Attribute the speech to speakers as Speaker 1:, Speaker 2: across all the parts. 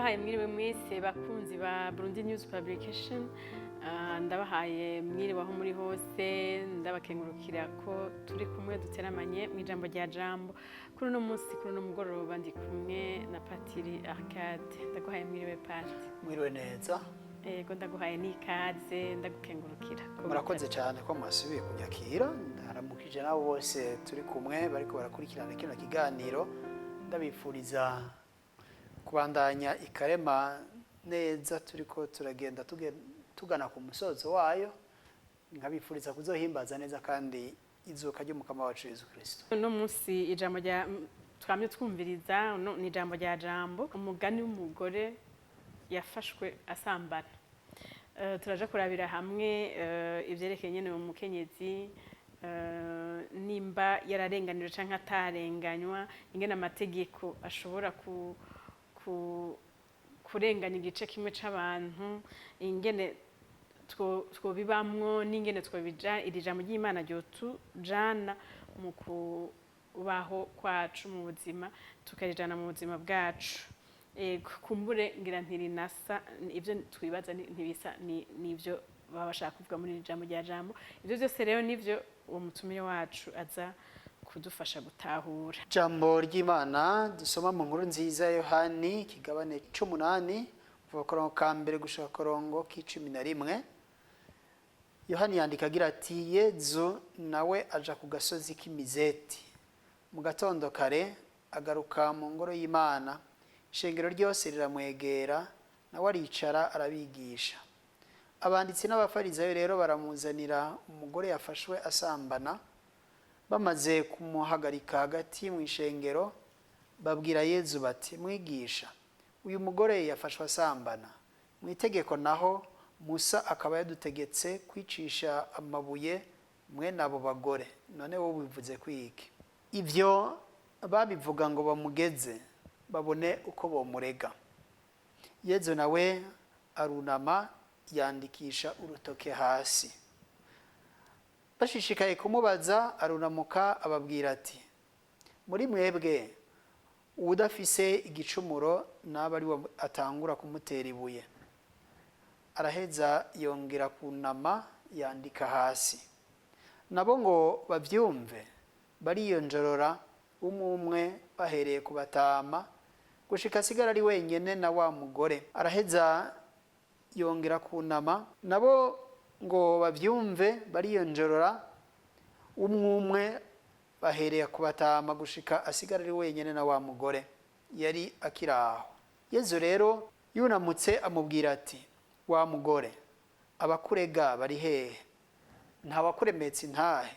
Speaker 1: Ndabahaye mwiriwe mwese bakunzi ba Burundi News Publication. Ndabahaye mwiriwe aho muri hose, ndabakengurukira ko turi kumwe duteramanye mu ijambo rya Jambo. Kuri uno munsi, kuri uno mugoroba, ndi kumwe na Patiri Arcade. Ndaguhaye mwiriwe, Pati.
Speaker 2: Mwiriwe neza.
Speaker 1: Yego, ndaguhaye n'ikaze, ndagukengurukira ko
Speaker 2: Murakoze cyane ko mwasubiye kunyakira. Ndaramukije nabo bose turi kumwe bariko barakurikirana kino kiganiro, ndabifuriza kubandanya ikarema neza. Turiko turagenda tugana ku musozo wayo, nkabifuriza kuzohimbaza neza kandi izuka ry'Umukama wacu Yezu Kristo.
Speaker 1: Uno munsi ijambo rya twamye twumviriza ni ijambo rya Jambo, umugani w'umugore yafashwe asambana. Turaja kurabira hamwe ivyerekeye nyene uwo mukenyezi, nimba yararenganijwe canke atarenganywa, ingene amategeko ashobora kurenganya igice kimwe c'abantu, ingene twobibamwo n'ingene twobija iri jambo ry'Imana ryotujana mu kubaho kwacu mu buzima, tukarijana mu buzima bwacu. Ego, kumbure ngira ntirinasa ibyo twibaza, ntibisa n'ibyo baba bashaka kuvuga muri iri jambo rya Jambo. Ibyo byose rero nivyo uwo mutumire wacu aza kudufasha gutahura.
Speaker 2: Ijambo ry'Imana dusoma mu Nkuru Nziza ya Yohani, ikigabane c'umunani, kuva ku karongo ka mbere gushika ku karongo k'11. Yohani yandika agira ati: "Yezu nawe aja ku gasozi k'Imizeti. Mu gatondo kare agaruka mu ngoro y'Imana, ishengero ryose riramwegera, nawe aricara arabigisha. Abanditsi n'Abafarizayo rero baramuzanira umugore yafashwe asambana. Bamaze kumuhagarika hagati mu ishengero, babwira Yezu bati: 'Mwigisha, uyu mugore yafashwe asambana. Mu itegeko naho Musa akaba yadutegetse kwicisha amabuye mwene abo bagore. None wowe bivuze kwiki?' Ibyo babivuga ngo bamugeze, babone uko bomurega. Yezu nawe arunama, yandikisha urutoke hasi. Bashishikaye kumubaza, arunamuka ababwira ati: 'Muri mwebwe uwudafise igicumuro naba ari we atangura kumutera ibuye.' Araheza yongera kunama, yandika hasi. Nabo ngo bavyumve, bariyonjorora umwe umwe, bahereye ku batama, gushika asigara ari wenyene na wa mugore. Araheza yongera kunama, nabo ngo bavyumve, bariyonjorora umwe umwe, bahereye ku batama, gushika asigara ari wenyene na wa mugore yari akiri aho. Yezu rero yunamutse amubwira ati: 'Wa mugore, abakurega bari hehe? Ntawakuremetse intahe?'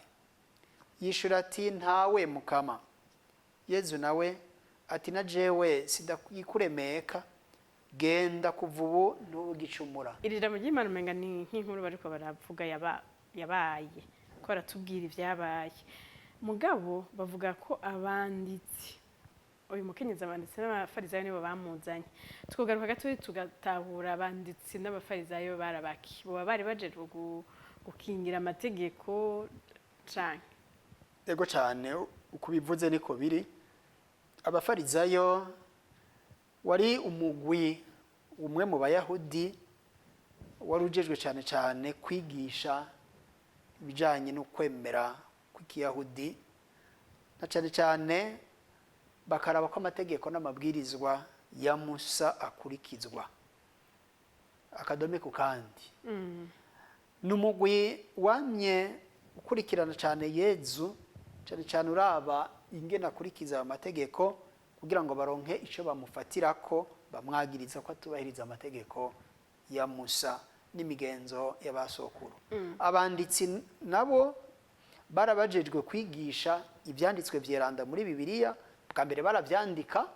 Speaker 2: Yishura ati: 'Ntawe, Mukama.' Yezu nawe ati: 'Na jewe sindayikuremeka. Genda, kuva ubu ntugicumura.'"
Speaker 1: Iri jambo ry'Imana umenga ni nk'inkuru bariko baravuga yabaye, ko baratubwira ibyabaye. Mugabo bavuga ko abanditsi, uyu mukenyezi, abanditsi n'Abafarizayo nibo bamuzanye. Tugaruka gatoya tugatahura abanditsi n'Abafarizayo barabaki boba bari bajejwe gukingira amategeko canke?
Speaker 2: Ego cyane, uko bivuze niko biri. Abafarizayo wari umugwi umwe mu Bayahudi wari ujejwe cyane cyane kwigisha ibijyanye no kwemera kw'Ikiyahudi, na cyane cyane bakaraba ko amategeko n'amabwirizwa ya Musa akurikizwa akadome ku kandi. Ni umugwi wamye ukurikirana cyane Yezu, cyane cyane uraba ingene akurikiza ayo mategeko, kugira ngo baronke icyo bamufatirako bamwagiriza ko atubahiriza amategeko ya Musa n'imigenzo y'abasokuru. Abanditsi nabo barabajejwe kwigisha ibyanditswe vyeranda muri Bibiliya. Bwa mbere baravyandika,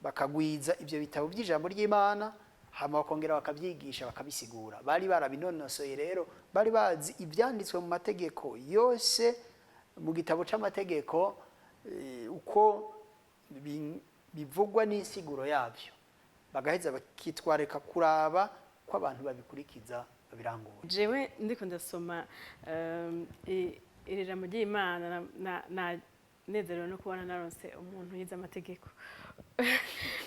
Speaker 2: bakagwiza ibyo bitabo by'ijambo ry'Imana, hama bakongera bakabyigisha, bakabisigura. Bari barabinonosoye rero, bari bazi ibyanditswe mu mategeko yose, mu gitabo c'amategeko, uko bivugwa n'insiguro yabyo, bagaheza bakitwareka kuraba ko abantu babikurikiza, babirangura.
Speaker 1: Jewe ndiko ndasoma iri jambo ry'Imana na Ndanezerewe no kubona naronse umuntu yize amategeko,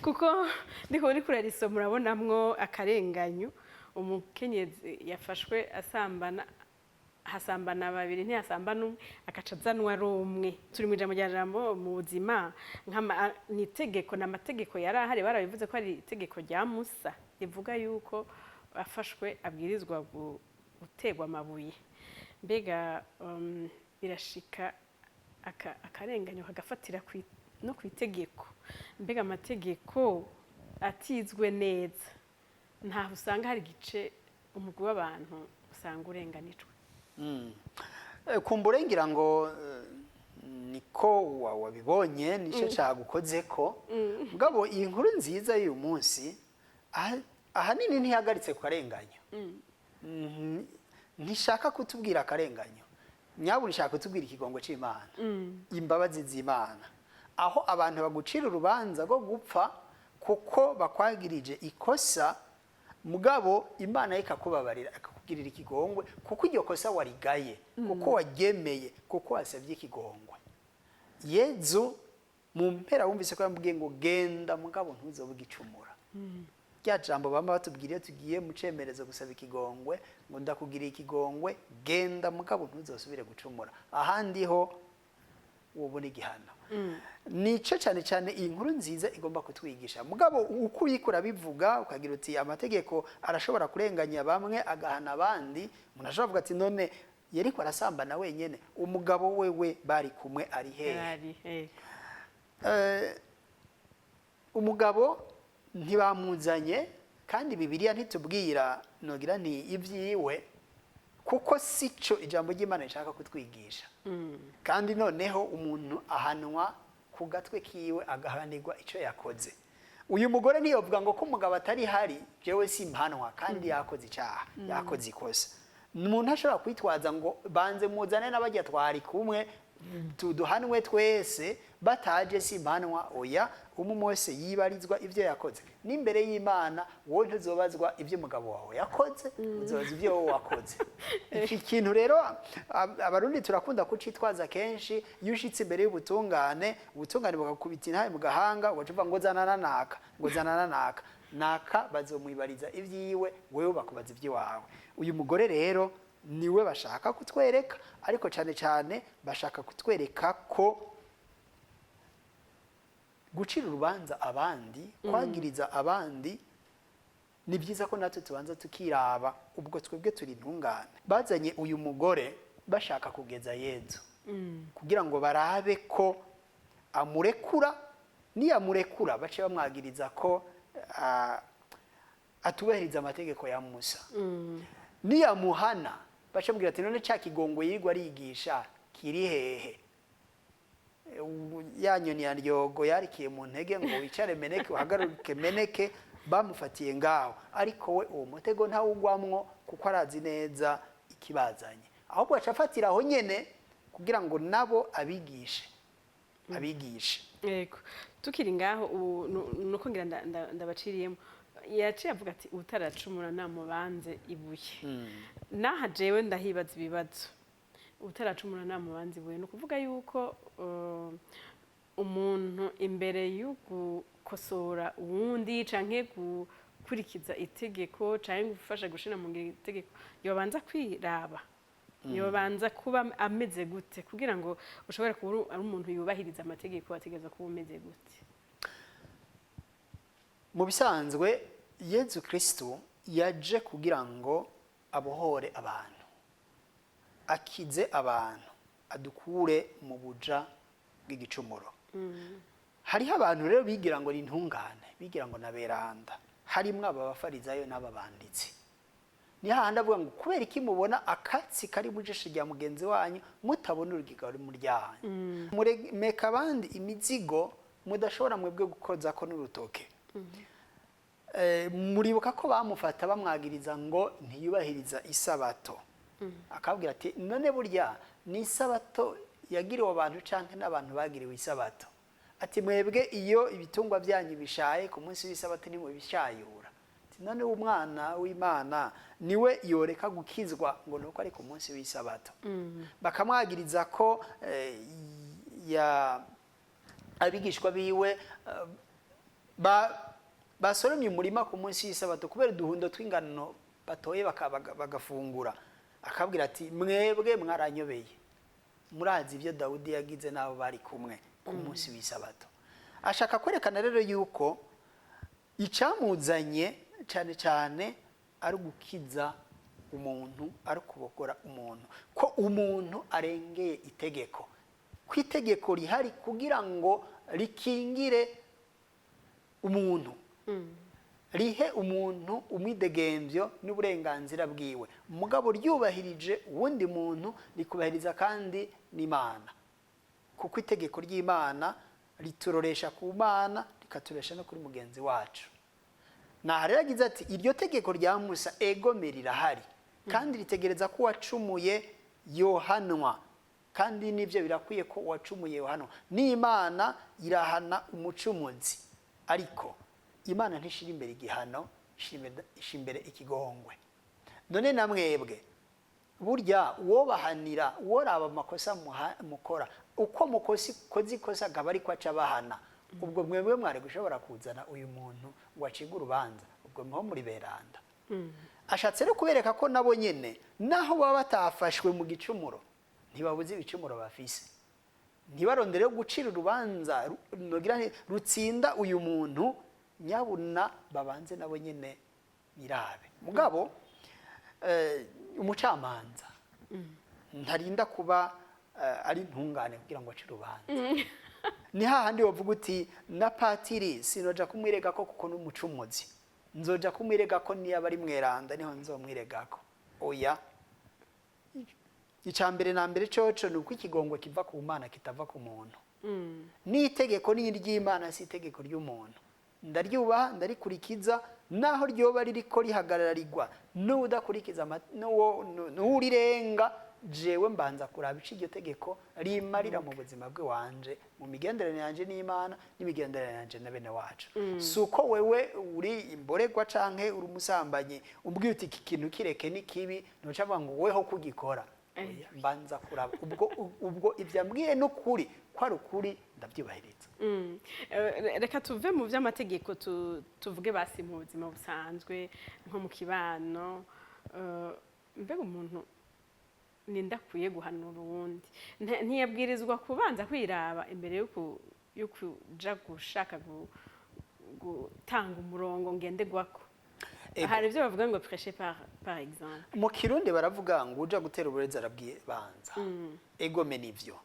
Speaker 1: kuko ndiko uriko urarisoma urabonamwo akarenganyo. Umukenyezi yafashwe asambana, hasambana babiri, ntiyasambana umwe, agaca azanwa ari umwe. Turi mu ijambo rya jambo mu buzima ni itegeko, ni amategeko yari ahari. Barabivuze ko ari itegeko rya Musa rivuga yuko afashwe abwirizwa guterwa amabuye. Mbega birashika akarenganyo kagafatira no ku itegeko? Mbega amategeko atizwe neza, ntaho usanga hari igice, umugwi w'abantu usanga urenganijwe?
Speaker 2: Kumbure ngira ngo niko wabibonye, nico cagukoze ko. Mugabo iyi nkuru nziza y'uyu munsi ahanini ntihagaritse ku karenganyo. Ntishaka kutubwira akarenganyo nyabuna, ishaka kutubwira ikigongo c'Imana, imbabazi z'Imana, aho abantu bagucira urubanza rwo gupfa kuko bakwagirije ikosa, mugabo Imana yo ikakubabarira, ikakugirira ikigongwe kuko iryo kosa warigaye, kuko waryemeye, kuko wasabye ikigongwe. Yezu mu mpera wumvise ko yamubwiye ngo: "Genda, mugabo ntuzobe ugicumura." Rya jambo bama batubwira iyo tugiye mu cemerezo gusaba ikigongwe, ngo: "Ndakugiriye ikigongwe, genda, mugabo ntuzosubire gucumura, ahandi ho wobona igihano." Nico cyane cyane iyi nkuru nziza igomba kutwigisha. Mugabo uko uriko urabivuga, ukagira uti amategeko arashobora kurenganya bamwe agahana abandi, umuntu ashobora kuvuga ati: "None yariko arasambana wenyene, umugabo wewe bari kumwe ari hehe?"
Speaker 1: Yarari.
Speaker 2: Umugabo ntibamuzanye, kandi Bibiliya ntitubwira nogira nti ibyiwe, kuko sico ijambo ry'Imana rishaka kutwigisha. Kandi noneho umuntu ahanwa ku gatwe kiwe, agahanirwa icyo yakoze. Uyu mugore ntiyovuga ngo ko umugabo atari hari jewe simpanwa, kandi yakoze icyaha, yakoze ikosa. Umuntu ashobora kwitwaza ngo: "Banze muzane n'abajya twari kumwe, duhanwe twese, bataje simpanwa." Oya, umwe wese yibarizwa ibyo yakoze n'imbere y'Imana. Wowe ntuzobazwa ibyo umugabo wawe yakoze, uzobazwa ibyo wowe wakoze. Iki kintu rero Abarundi turakunda kucitwaza kenshi. Iyo ushitse imbere y'ubutungane, ubutungane bukakubita intahe mu gahanga, ugaca uvuga ngo: "Zana na naka, ngo zana na naka naka." Bazomwibariza ibyiwe, wewe bakubaza iby'iwawe. Uyu mugore rero niwe bashaka kutwereka, ariko cyane cyane bashaka kutwereka ko gucira urubanza abandi, kwagiriza abandi, ni byiza ko natwe tubanza tukiraba ubwo twebwe turi intungane. Bazanye uyu mugore bashaka kugeza Yezu kugira ngo barabe ko amurekura. Niyamurekura bace bamwagiriza ko atubahiriza amategeko ya Musa. Niyamuhana bace bamubwira ati: "None ca kigongo yirirwa arigisha kiri hehe?" Ya nyoni ya ryogo yarikiye mu ntege ngo wicare meneke, uhagarike meneke, bamufatiye ngaho. Ariko we uwo mutego ntawugwamwo, kuko arazi neza ikibazanye. Ahubwo aca afatira aho nyene kugira ngo nabo abigishe, abigishe.
Speaker 1: Yego, tukiri ngaho ubu nuko ngira ndabaciriyemo. Yaciye avuga ati: "Utaracumura namubanze ibuye." Naha jewe ndahibaza ibibazo. Utaracumura namubanze ibuye, ni ukuvuga yuko umuntu imbere yo gukosora uwundi canke gukurikiza itegeko canke gufasha gushira mu ngiro itegeko, yobanza kwiraba, yobanza kuba ameze gute? Kugira ngo ushobore kuba ari umuntu yubahiriza amategeko, ategerezwa kuba umeze gute?
Speaker 2: Mu bisanzwe Yezu Kristu yaje kugira ngo abohore abantu, akize abantu, adukure mu buja bw'igicumuro. Hariho abantu rero bigira ngo ni intungane, bigira ngo naberanda, harimwo aba bafarizayo n'aba banditsi. Ni hahandi avuga ngo: "Kubera iki mubona akatsi kari mu jisho rya mugenzi wanyu, mutabona urugiga ruri mu ryanyu? Muremeka abandi imizigo mudashobora mwebwe gukozako n'urutoke." Muribuka ko bamufata bamwagiriza ngo ntiyubahiriza isabato, akabwira ati: "None burya ni isabato yagiriwe abantu canke n'abantu bagiriwe isabato?" Ati: "Mwebwe iyo ibitungwa byanyu bishaye ku munsi w'isabato ntimubishayura." Ati: "None umwana w'Imana niwe yoreka gukizwa ngo nuko ari ku munsi w'isabato?" Bakamwagiriza ko ya abigishwa biwe basoromye umurima ku munsi w'isabato kubera uduhundo tw'ingano batoye bagafungura, akabwira ati: "Mwebwe mwaranyobeye, murazi ibyo Dawudi yagize n'abo bari kumwe ku munsi w'isabato." Ashaka kwerekana rero yuko icyamuzanye cyane cyane ari ugukiza umuntu, ari ukubogora umuntu, ko umuntu arengeye itegeko, ko itegeko rihari kugira ngo rikingire umuntu, rihe umuntu umwidegembyo n'uburenganzira bwiwe, mugabo ryubahirije uwundi muntu, rikubahiriza kandi n'Imana, kuko itegeko ry'Imana rituroresha ku Mana, rikaturesha no kuri mugenzi wacu. Naha rero yagize ati: "Iryo tegeko rya Musa egome rirahari, kandi ritegereza ko uwacumuye yohanwa, kandi nibyo birakwiye ko uwacumuye yohanwa, n'Imana irahana umucumuzi, ariko Imana ntishira imbere igihano, ishira imbere ikigongwe. None na mwebwe burya uwobahanira, uworaba amakosa mukora, uko mukosi koze ikosa akaba ariko aca abahana, ubwo mwebwe mwari gushobora kuzana uyu muntu ngo acige urubanza? Ubwo mho muri beranda." Ashatse rero kubereka ko nabo nyene, naho baba batafashwe mu gicumuro, ntibabuze ibicumuro bafise, ntibarondere yo gucira urubanza nogira nti rutsinda uyu muntu. Nyabuna babanze nabo nyene birabe. Mugabo umucamanza ntarinda kuba ari intungane kugira ngo ace urubanza. Ni hahandi wavuga uti: "Na patiri sinoja kumwirega ko kuko n'umucumuzi, nzoja kumwirega ko niyo ari mweranda, niho nzomwiregako." Oya, icya mbere na mbere coco ni uko ikigongwe kiva ku Mana, kitava ku muntu. N'itegeko ni iry'Imana, si itegeko ry'umuntu. Ndaryubaha, ndarikurikiza, naho ryoba ririko rihagararirwa n'udakurikiza n'uwurirenga. Jewe mbanza kuraba ico iryo tegeko rimarira mu buzima bw'iwanje, mu migenderanire yanje n'Imana n'imigenderanire yanje na bene wacu. Si uko wewe uri imboregwa canke uri umusambanyi, umbwiye uti: "Iki kintu kireke, ni kibi," ntuca avuga ngo weho kugikora. Oya, mbanza kuraba ubwo ibyo ambwiye n'ukuri, ko ari ukuri, ndabyubahiriza.
Speaker 1: Reka tuve mu by'amategeko, tuvuge basi mu buzima busanzwe, nko mu kibano. Mbega umuntu ninde akwiye guhanura uwundi? Ntiyabwirizwa kubanza kwiraba imbere yo kuja gushaka gutanga umurongo ngenderwako?
Speaker 2: Ego.
Speaker 1: Hari ibyo bavuga ngo prêcher par exemple.
Speaker 2: Mu Kirundi baravuga ngo uja gutera uburezi arabwibanza. Egome, nivyo.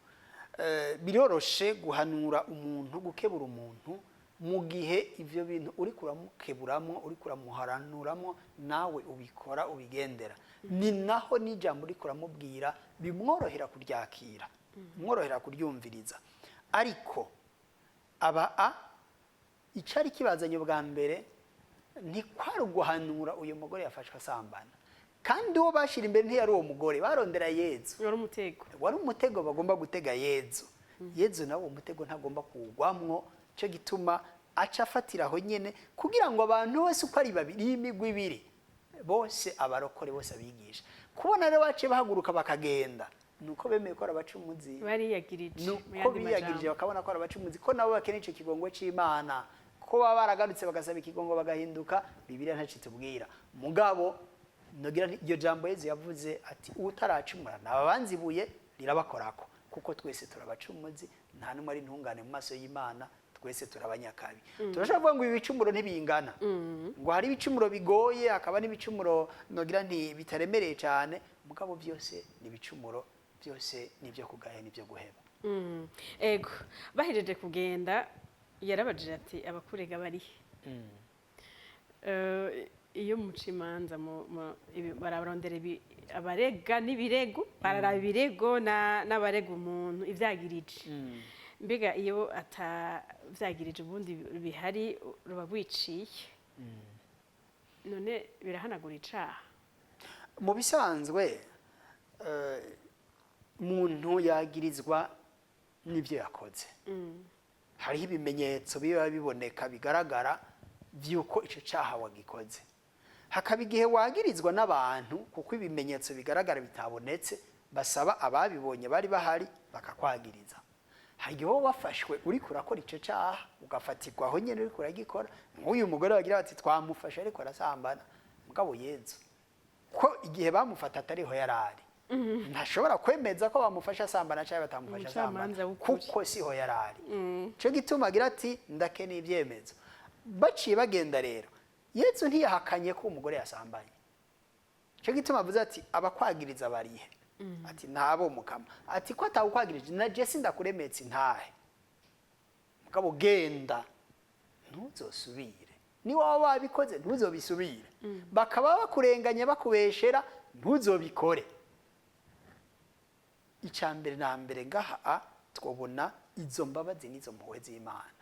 Speaker 2: Biroroshe guhanura umuntu, gukebura umuntu, mu gihe ivyo bintu uri kuramukeburamwo, uri kuramuharanuramwo, nawe ubikora, ubigendera. Ni naho n'ijambo uri kuramubwira bimworohera kuryakira, bimworohera kuryumviriza. Ariko aba a icari kibazanye bwa mbere ntikwari uguhanura uyu mugore yafashwe asambana, kandi uwo bashira imbere ntiyari uwo mugore, barondera Yezu.
Speaker 1: Wari umutego.
Speaker 2: Wari umutego bagomba gutega Yezu. Yezu nawe uwo mutego ntagomba kuwugwamwo. Cyo gituma aca afatira aho nyene kugira ngo abantu bose uko ari babiri, y'imigwi ibiri, bose abarokore, bose abigisha. Kubona rero baciye bahaguruka bakagenda, nuko bemeye ko ari abacumuzi.
Speaker 1: Bariyagirije mu
Speaker 2: Nuko
Speaker 1: yandi
Speaker 2: biyagirije,
Speaker 1: majambo.
Speaker 2: bakabona ko ari abacumuzi, ko nabo bakeneye ico kigongo c'Imana, ko baba baragarutse bagasaba ikigongo bagahinduka. Bibiliya ntaco itubwira, mugabo nogira nti iryo jambo Yezu yavuze ati: "Utaracumura nababanza ibuye," rirabakorako, kuko twese turabacumuzi, nta n'umwe ari intungane mu maso y'Imana, twese turabanyakabi. Turashobora kuvuga ngo ibi bicumuro ntibingana, ngo hari ibicumuro bigoye, hakaba n'ibicumuro nogira nti bitaremereye cyane, mugabo byose ni ibicumuro, byose ni ibyo kugaya, n'ibyo guheba.
Speaker 1: Ego, bahejeje kugenda yarabajije ati: "Abakurega barihe?" Iyo muca imanza bararondera abarega n'ibirego, bararaba ibirego n'abarega umuntu ivyagirije. Mbega iyo atavyagirije ubundi bihari, ruba rwiciye, none birahanagura icaha?
Speaker 2: Mu bisanzwe umuntu yagirizwa n'ibyo yakoze. Hariho ibimenyetso biba biboneka, bigaragara by'uko icyo cyaha wagikoze. Hakaba igihe wagirizwa n'abantu kuko ibimenyetso bigaragara bitabonetse, basaba ababibonye bari bahari bakakwagiriza. Hari igihe wowe wafashwe uriko urakora ico caha, ugafatirwa aho nyene uriko uragikora, nk'uyu mugore bagira bati: "Twamufashe ariko arasambana." Mugabo Yezu, ko igihe bamufata atariho yarari, ntashobora kwemeza ko bamufashe asambana cyangwa batamufashe asambana.
Speaker 1: Umucamanza w'ukuri.
Speaker 2: Kuko siho yarari. Cyo gituma agira ati: "Ndakeneye ibyemezo." Baciye bagenda rero, Yezu ntiyahakanye ko umugore yasambanye. Cyo gituma avuze ati: "Abakwagiriza barihe?" Ati: "Ntabo, Mukama." Ati: "Ko atawukwagirije, na je sindakuremetse intahe. Mugabo genda, ntuzosubire. Ni waba wabikoze, ntuzobisubire. Bakaba bakurenganya, bakubeshera, ntuzobikore." Icya mbere na mbere ngaha twabona izo mbabazi n'izo mpuhwe z'Imana.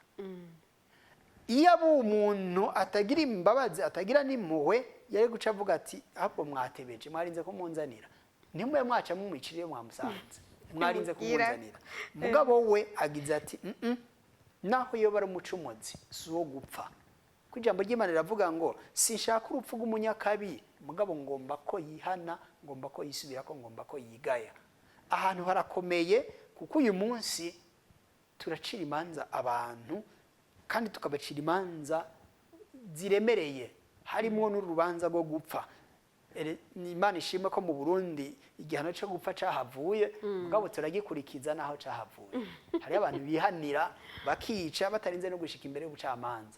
Speaker 2: Iyo aba umuntu atagira imbabazi, atagira n'impuhwe, yari guca avuga ati: "Ahubwo mwatebeje, mwarinze kumunzanira, ntimube mwaca mumwicira iyo mwamusanze, mwarinze
Speaker 1: Mubwira.
Speaker 2: kumunzanira." Mugabo we agize ati: Naho yoba ari umucumuzi, si uwo gupfa." Ko ijambo ry'Imana riravuga ngo: "Sinshaka urupfu rw'umunyakabi, mugabo ngomba ko yihana, ngomba ko yisubira, ko ngomba ko yigaya." Ahantu harakomeye, kuko uyu munsi turacira imanza abantu, kandi tukabacira imanza ziremereye, harimo n'urubanza rwo gupfa. Ni Imana ishimwe ko mu Burundi igihano cyo gupfa cahavuye, mugabo turagikurikiza naho cahavuye. Hariho abantu bihanira bakica batarinze no gushika imbere y'ubucamanza,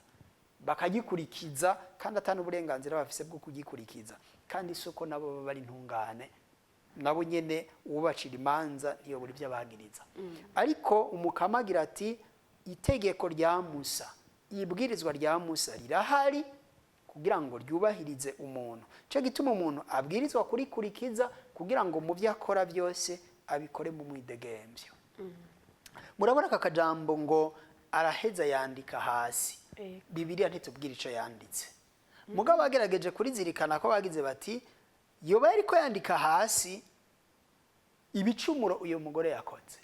Speaker 2: bakagikurikiza kandi atari uburenganzira bafise bwo kugikurikiza. Kandi si uko nabo baba bari intungane, nabo nyene uwubacira imanza ntiyobura ibyo abagiriza. Ariko Umukama agira ati: "Itegeko rya Musa, ibwirizwa rya Musa rirahari kugira ngo ryubahirize umuntu." Cyo gituma umuntu abwirizwa kurikurikiza kugira ngo mu byo akora byose abikore mu mwidegemvyo. Murabona aka kajambo ngo: "Araheza yandika hasi." Bibiliya ntitubwira ico yanditse, mugabo bagerageje kurizirikana ko bagize bati: "Yoba yariko yandika hasi ibicumuro uyu mugore yakoze."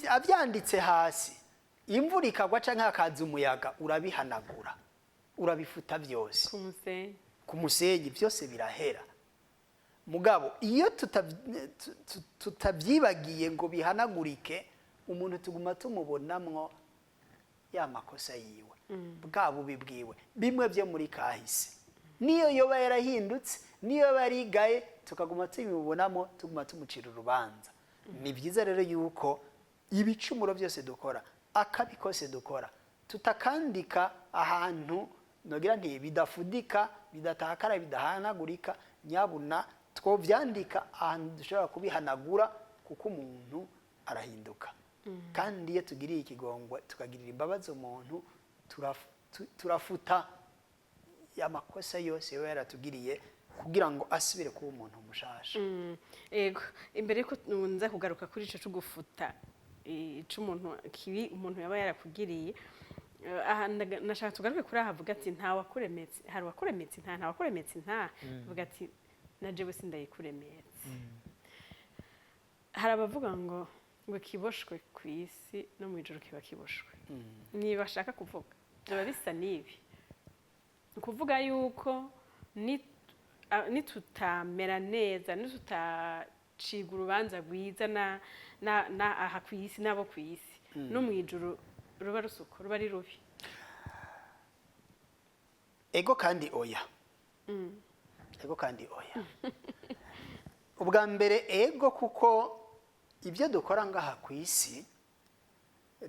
Speaker 2: Avyanditse hasi, imvura ikagwa canke hakaza umuyaga, urabihanagura, urabifuta vyose.
Speaker 1: Ku musenyi.
Speaker 2: Ku musenyi, byose birahera. Mugabo iyo tutavyibagiye ngo bihanagurike, umuntu tuguma tumubonamwo ya makosa yiwe, bwa bubi bwiwe, bimwe byo muri kahise. Niyo yoba yarahindutse, niyo yoba yarigaye, tukaguma tubimubonamo, tuguma tumucira urubanza. Ni byiza rero yuko ibicumuro byose dukora, akabi kose dukora, tutakandika ahantu nogira nti bidafudika, bidatakara, bidahanagurika. Nyabuna twovyandika ahantu dushobora kubihanagura, kuko umuntu arahinduka. Kandi iyo tugiriye ikigongwe, tukagirira imbabazi umuntu, turafuta amakosa yose yoba yaratugiriye kugira ngo asubire kuba umuntu mushasha.
Speaker 1: Ego, imbere yuko nza kugaruka kuri ico co gufuta ico umuntu kibi umuntu yaba yarakugiriye, aha nashaka tugaruke kuri aha avuga ati: "Nta wakuremetse, hari wakuremetse, nta wakuremetse." Nta avuga ati: "Na jewe sindayikuremetse." Hari abavuga ngo kiboshwe ku isi no mu ijuru kiba kiboshwe. Niba ashaka kuvuga biba bisa n'ibi, ni ukuvuga yuko nitutamera neza, nitutaciga urubanza rwiza na aha ku isi n'abo ku isi, no mu ijuru ruba rusuko, ruba ari rubi.
Speaker 2: Ego kandi oya. Ego kandi oya. Ubwa mbere, ego, kuko ibyo dukora ngaha ku isi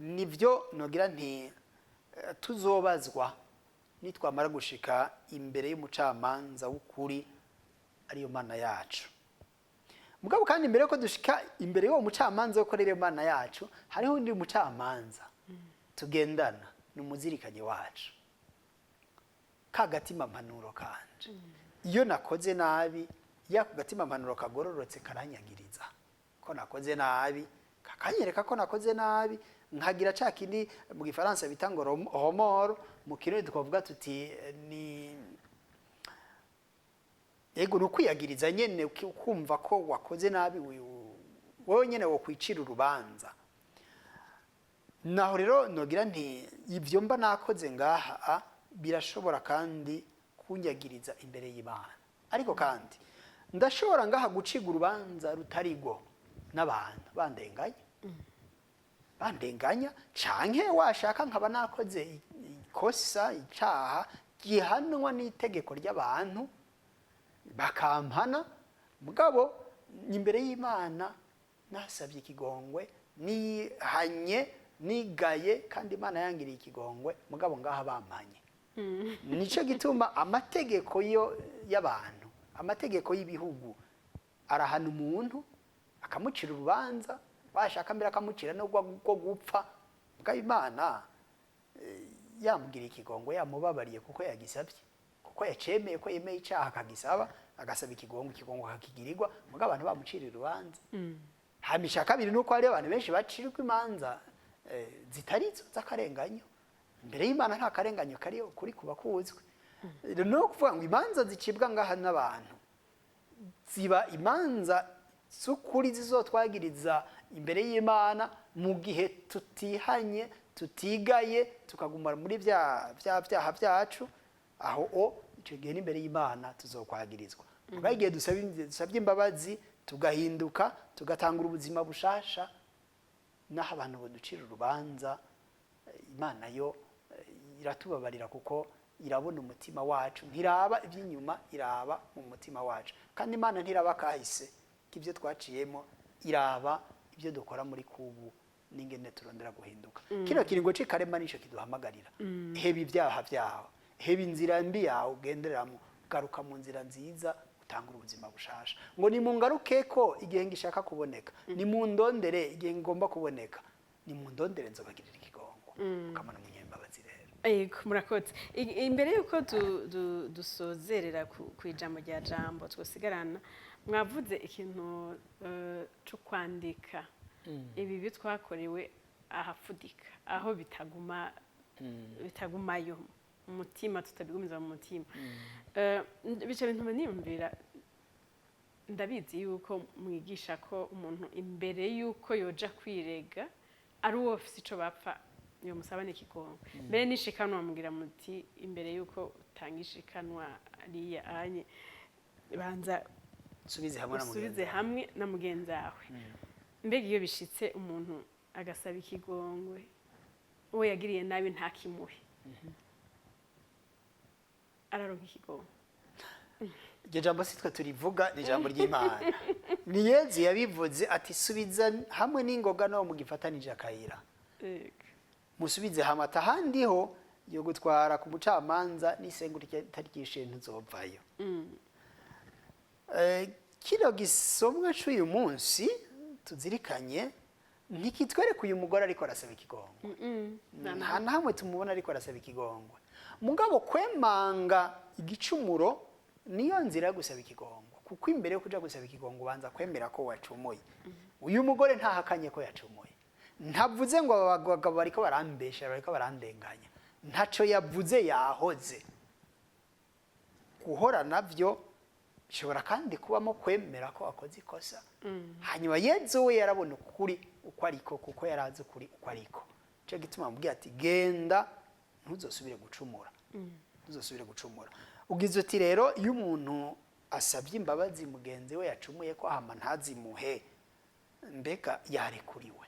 Speaker 2: nibyo nogira nti tuzobazwa nitwamara gushika imbere y'umucamanza w'ukuri, ariyo Mana yacu. Mugabo kandi imbere yuko dushika imbere y'uwo mucamanza wo ariyo Mana yacu, hariho undi mucamanza tugendana, ni umuzirikanyi wacu, ka gatima mpanuro kanje. Iyo nakoze nabi, iyo ako gatima mpanuro kagororotse karanyagiriza ko nakoze nabi, kakanyereka ko nakoze nabi, nkagira ca kindi mu Gifaransa bita ngo remords. Mu Kirundi twavuga tuti ni ego, ni ukwiyagiriza nyene, ukumva ko wakoze nabi, wowe nyene wokwicira urubanza. Naho rero nogira nti ibyo mba nakoze ngaha birashobora kandi kunyagiriza imbere y'Imana. Ariko kandi ndashobora ngaha guciga urubanza rutari rwo n'abantu bandenganye. Bandenganya canke washaka nkaba nakoze ikosa, icaha gihanwa n'itegeko ry'abantu, bakampana, mugabo imbere y'Imana nasabye ikigongwe, nihanye, nigaye, kandi Imana yangiriye ikigongwe, mugabo ngaha bampanye. Nico gituma amategeko yo y'abantu, amategeko y'ibihugu arahana umuntu, akamucira urubanza, washaka mbere akamucira no rwo gupfa. Mugabo Imana yamugiriye ikigongwe, yamubabariye kuko yagisabye, kuko yacemeye ko yemeye icaha, akagisaba, agasaba ikigongwe, ikigongwe akakigirirwa, mugabo abantu bamucira urubanza. Hama ica kabiri nuko hariyo abantu benshi bacirwa imanza zitari zo z'akarenganyo. Imbere y'Imana nta karenganyo kariyo, kuri kuba kuzwi. No kuvuga ngo imanza zicibwa ngaha n'abantu ziba imanza z'ukuri zizotwagiriza imbere y'Imana mu gihe tutihanye, tutigaye, tukaguma muri bya byaha byacu. Aho o icyo gihe n'imbere y'Imana tuzokwagirizwa. Mugabo igihe dusabye imbabazi, tugahinduka, tugatangura ubuzima bushasha, naho abantu baducira urubanza, Imana yo iratubabarira kuko irabona umutima wacu, ntiraba iby'inyuma, iraba mu mutima wacu. Kandi Imana ntiraba kahise k'ibyo twaciyemo, iraba ibyo dukora muri kubu n'ingene turondera guhinduka. Kino kiringo c'ikarema nico kiduhamagarira: heba ibyaha byawe, heba inzira mbi yawe ugenderamo, garuka mu nzira nziza, utangure ubuzima bushasha. Ngo nimungaruke ko igihe ngishaka kuboneka, nimundondere igihe ngomba kuboneka, nimundondere nzobagirira ikigongo. Ukamana umunyembabazi rero.
Speaker 1: Yego, murakoze. Imbere yuko dusozerera ku ijambo rya jambo twosigarana, mwavuze ikintu cyo kwandika ibi twakorewe ahafudika, aho bitagumayo mu mutima, tutabigumiza mu mutima. Bica bintuma niyumvira, ndabizi yuko mwigisha ko umuntu imbere yuko yoja kwirega ari uwo afise ico bapfa yomusaba n'ikigongo, mbere n'ishikanwa mugira muti imbere yuko utanga ishikanwa ariya anye banza
Speaker 2: usubize hamwe na mugenzi
Speaker 1: usubize
Speaker 2: wawe.
Speaker 1: Hamwe na mugenzi wawe. Mbega iyo bishitse umuntu agasaba ikigongwe, uwo yagiriye nabi ntakimuhe, araronka ikigongwe?
Speaker 2: Iryo jambo si twe turivuga, ni ijambo ry'Imana, ni Yezu yabivuze ati: "Subiza hamwe n'ingoga no mugifatanije akayira." Musubize hamwe, ati ahandi ho yo gutwara ku mucamanza n'isenguro itaryishe ntuzopfayo. Kino gisomwa c'uyu munsi tuzirikanye ntikitwereka uyu mugore ariko arasaba ikigongwe. Nta na hamwe tumubona ariko arasaba ikigongwe. Mugabo kwemanga igicumuro niyo nzira yo gusaba ikigongwe, kuko imbere yo kuja gusaba ikigongwe ubanza kwemera ko wacumuye. Uyu mugore ntahakanye ko yacumuye, ntavuze ngo aba bagabo bariko barambesha, bariko barandenganya, ntaco yavuze, yahoze. Guhora navyo bishobora kandi kubamo kwemera ko wakoze ikosa. Hanyuma Yezu we yarabona ukuri uko ariko, kuko yarazi ukuri uko ariko. Nico gituma amubwira ati: "Genda, ntuzosubire gucumura, ntuzosubire gucumura." Ugize uti rero iyo umuntu asabye imbabazi mugenzi we yacumuye ko hama ntazimuhe, mbega yarekuriwe?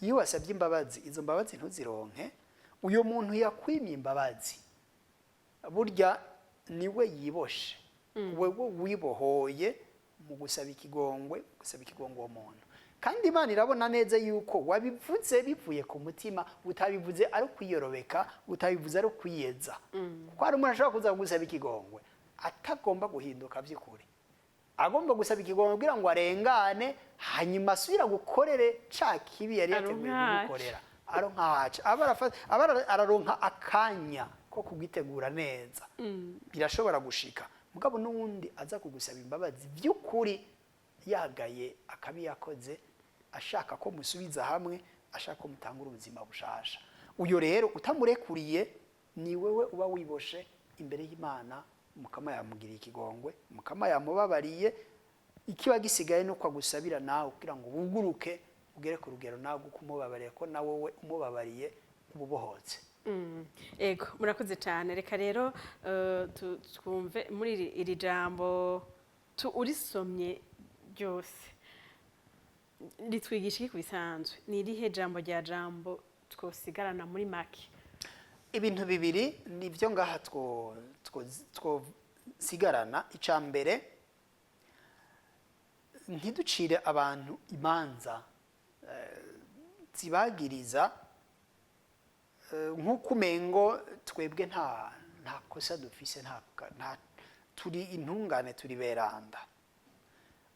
Speaker 2: Iyo wasabye imbabazi, izo mbabazi ntuzironke, uyu muntu yakwimye imbabazi burya niwe yiboshe. Wewe wibohoye mu gusaba ikigongwe, mu gusaba ikigongwe uwo muntu. Kandi Imana irabona neza yuko wabivuze bivuye ku mutima, utabivuze ari ukwiyorobeka, utabivuze ari ukwiyeza, kuko hari umuntu ashobora kuza gusaba ikigongwe atagomba guhinduka by'ukuri, agomba gusaba ikigongwe kugira ngo arengane, hanyuma asubira gukorere ca kibi yari yateguye
Speaker 1: Aronka
Speaker 2: kugukorera. Aronka haca aba araronka akanya ko kugitegura neza. Birashobora gushika. Mugabo n'uwundi aza kugusaba imbabazi by'ukuri, yagaye akabi yakoze, ashaka ko musubiza hamwe, ashaka ko mutangura ubuzima bushasha, uyo rero utamurekuriye ni wewe uba wiboshe imbere y'Imana. Mukama yamugiriye ikigongwe, Mukama yamubabariye. Ikiba gisigaye nuko agusabira nawe kugira ngo wuguruke, ugere ku rugero nawe uko umubabariye, ko nawe we umubabariye uba ubohotse.
Speaker 1: Ego, murakoze cyane. Reka rero twumve muri iri jambo urisomye ryose. Ritwigisha iki ku bisanzwe? Ni irihe jambo rya jambo twosigarana muri make?
Speaker 2: Ibintu bibiri nibyo ngaha twosigarana. Icya mbere, ntiducire abantu imanza zibagiriza nk'uko umengo twebwe nta kosa dufise, nta turi intungane, turi beranda.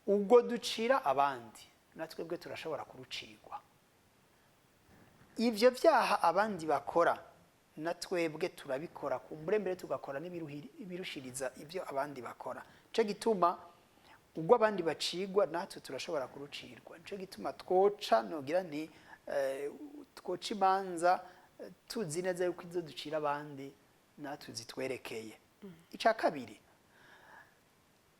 Speaker 2: Ubwo ducira abandi, na twebwe turashobora kurucirwa. Ivyo vyaha abandi bakora, na twebwe turabikora, kumbure mbere tugakora n'ibirushiriza ibyo abandi bakora. Nico gituma ubwo abandi bacigwa, natwe turashobora kurucirwa. Nico gituma twoca, nogira nti twoca imanza tuzi neza yuko izo ducira abandi natwe zitwerekeye. Icya kabiri,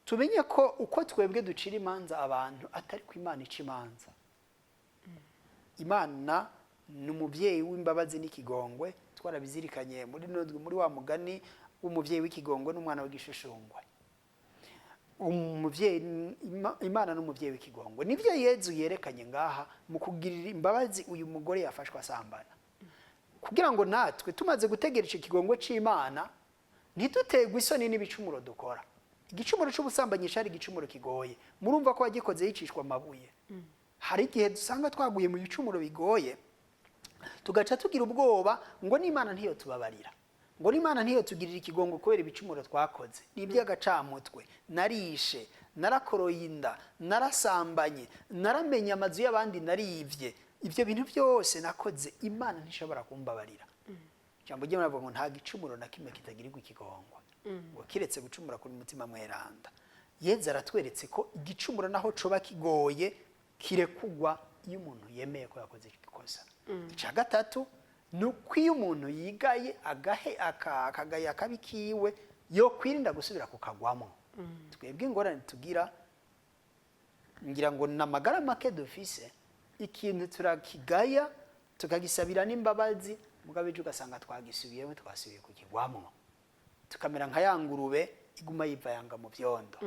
Speaker 2: tumenye ko uko twebwe ducira imanza abantu atari ko Imana ica imanza. Imana ni umubyeyi w'imbabazi n'ikigongwe. Twarabizirikanye muri nodwe, muri wa mugani w'umubyeyi w'ikigongwe n'umwana w'igishushungwe. Umubyeyi Imana ni umubyeyi w'ikigongwe. Nibyo Yezu yerekanye ngaha mu kugirira imbabazi uyu mugore yafashwe asambana, kugira ngo natwe tumaze gutegera icyo kigongwe c'Imana, ntituterwe isoni n'ibicumuro dukora. Igicumuro c'ubusambanyi cari igicumuro kigoye. Murumva ko wagikoze yicishwa amabuye. Hari igihe dusanga twaguye mu bicumuro bigoye, tugaca tugira ubwoba ngo n'Imana ntiyo tubabarira, ngo n'Imana ntiyo tugirira ikigongo kubera ibicumuro twakoze. Ni iby'agacamutwe: narishe, narakoroye inda, narasambanye, naramenye amazu y'abandi, narivye, ibyo bintu byose nakoze, Imana ntishobora kumbabarira. Ijambo ry'Imana rivuga ngo nta gicumuro na kimwe kitagirirwa ikigongwe, ngo kiretse gucumura kuri Mutima Mweranda. Yezu aratweretse ko igicumuro naho coba kigoye kirekugwa iyo umuntu yemeye ko yakoze ikosa. Icya gatatu ni uko iyo umuntu yigaye, agahe akagaya akabi kiwe, yo kwirinda gusubira kukagwamo. Twebwe ingorane tugira, ngira ngo ni amagara make dufise. Ikintu turakigaya, tukagisabira n'imbabazi, mugabo ejo ugasanga twagisubiyemo, twasubiye kukigwamo, tukamera nka ya ngurube iguma yivayanga mu byondo.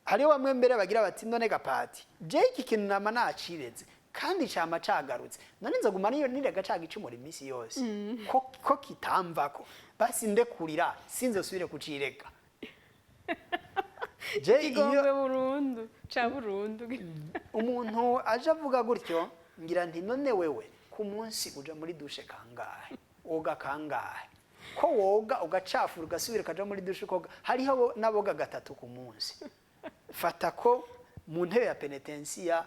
Speaker 2: Hariho bamwe mbere bagira bati: "None gapati, je iki kintu nama nacireze kandi cama cagarutse, none nzoguma niyo nirega ca gicumura iminsi yose ko kitamvako? Basi ndekurira, sinzosubire kucirega." Je iyo
Speaker 1: Ikigongwe burundu ca burundu.
Speaker 2: Umuntu aje avuga gutyo, ngira nti: "None wewe ku munsi uja muri douche kangahe? Woga kangahe? Ko woga ugacafura, ugasubira ukaja muri douche ukoga?" Hariho n'aboga gatatu ku munsi. Fata ko mu ntebe ya penetensiya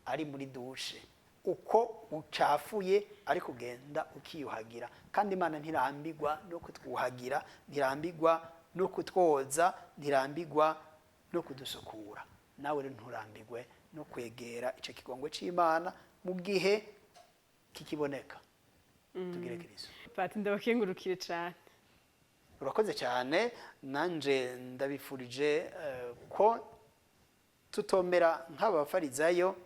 Speaker 2: ari muri douche, uko ucafuye ari kugenda ukiyuhagira. Kandi Imana ntirambigwa no kutwuhagira, ntirambigwa no kutwoza, ntirambigwa no kudusukura. Nawe rero nturambigwe no kwegera icyo kigongwe c'Imana mu gihe kikiboneka. Tugire Kristo.
Speaker 1: Pati, ndabakengurukire cane.
Speaker 2: Urakoze cyane. Nanje ndabifurije ko tutomera nk'aba bafarizayo,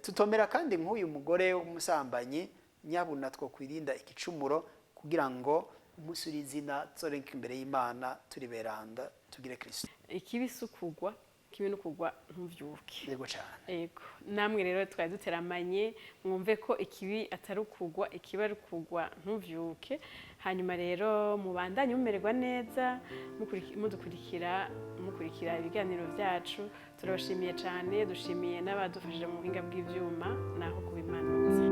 Speaker 2: tutomera kandi nk'uyu mugore w'umusambanyi. Nyabuna two kwirinda igicumuro kugira ngo umunsi uri izina tuzorenke imbere y'Imana turi beranda. Tugire Kristo.
Speaker 1: Ikibi si ukugwa, ikibi ni ukugwa ntuvyuke.
Speaker 2: Yego cyane.
Speaker 1: Yego, namwe rero twari duteramanye, mwumve ko ikibi atari ukugwa, ikibi ari ukugwa ntuvyuke. Hanyuma rero mubandanye mumererwa neza, mudukurikira, mukurikira ibiganiro byacu. Turabashimiye cyane, dushimiye n'abadufashije mu buhinga bw'ivyuma. Naho kubimanutse.